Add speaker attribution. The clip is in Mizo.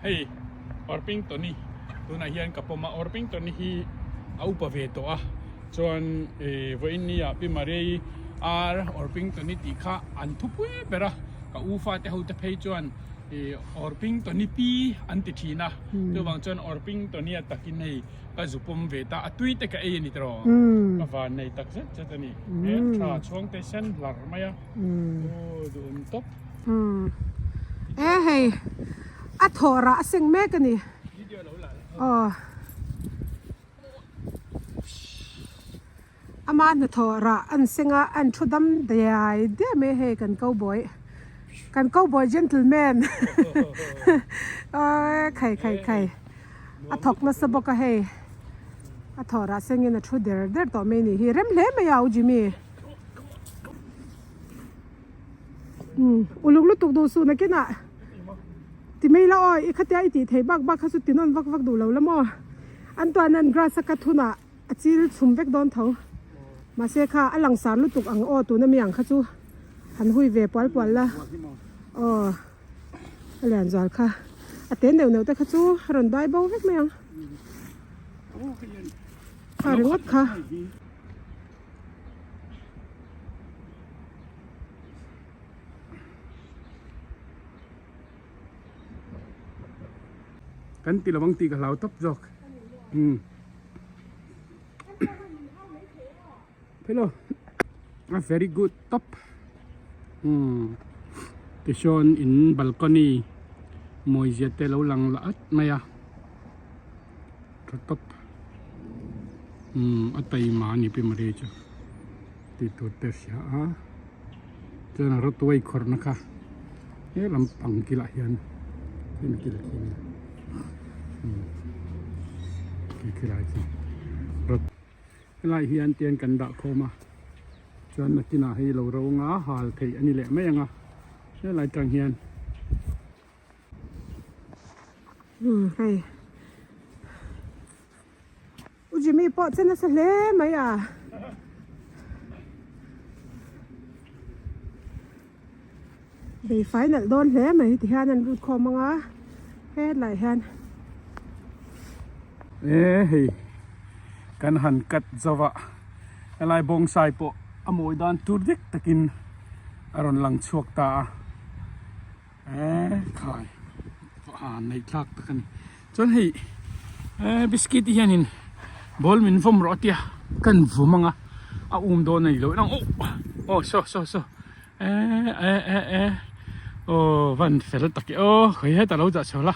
Speaker 1: Hei Orpington-i tunah hian ka pawm a, Orpington-i hi a upa ve tawh a, chuan vawiin ni ah Pi Maria-i ar Orpington-i tih kha an thupui ber a, ka u fate ho te phei chuan Orpington-i pi an ti thin a, chuvang chuan Orpington-i a takin hei ka zu pawm ve ta, a tui te ka ei a ni tawh, ka van nei tak zet zet a ni, hmeltha chhuangte sen hlar mai a, aw duhawm tawp.
Speaker 2: Umm e hei a thawh rah a seng mek a ni aw ama hnathawh rah an seng a an thu dam diai diai mai a hei kan cowboy kan cowboy gentleman aw khai khai khai a thawk nasa bawk a hei a thawh rah sengin a thu der der tawh mai a nih hi rem hle mai a u Jimmy. Uluk lutuk duh suh nakinah ti mai la aw i khatia i tih theih bak bak kha chu ti nawn vak vak duh lo la maw an tuan an grass a cut hunah a chil chhum vek dawn tho mahse kha a lang sar lutuk ang aw tuna mi ang kha chu han hui ve pual pual la aw a lian zual kha a te neuh neuh te kha chu a rawn dai bo vek mai ang kha ringawt kha.
Speaker 1: Kan ti lovang tih ka hlau tawp zawk. Umm. Hello. A very good top. Umm. Tichuan in balcony mawi zia te lo lang la at mai a. Tha tawp. Umm a taima a ni pi Maria chu tih tur te a hria a chuan a rawtuai khawrhna kha he lampang kilah hian hemi kil khi a nia umm khi khilai khi rawt helai hian tian kan dah khawm a chuan nakinah hei lo ro anga hal theih a ni leh mai ang a helai tang hian.
Speaker 2: Umm hei U Jimmy pawh che nasa hle mai a bei fai nalh dawn hle mai ti hian an lut khawm ang a hetlai hian.
Speaker 1: E hei kan han cut zo a helai bawngsai pawh a mawi dan tur dik takin a rawn lang chhuak ta a. Eee khai a nei thlak tak a ni chuan hei eee biscuit te hianin ball min vawm rawh a tia kan vawm ang a a um dawn a ni lo ang aw aw saw saw saw eee eh eh eh aw van fel tak e aw khawi heta lo dah chho la.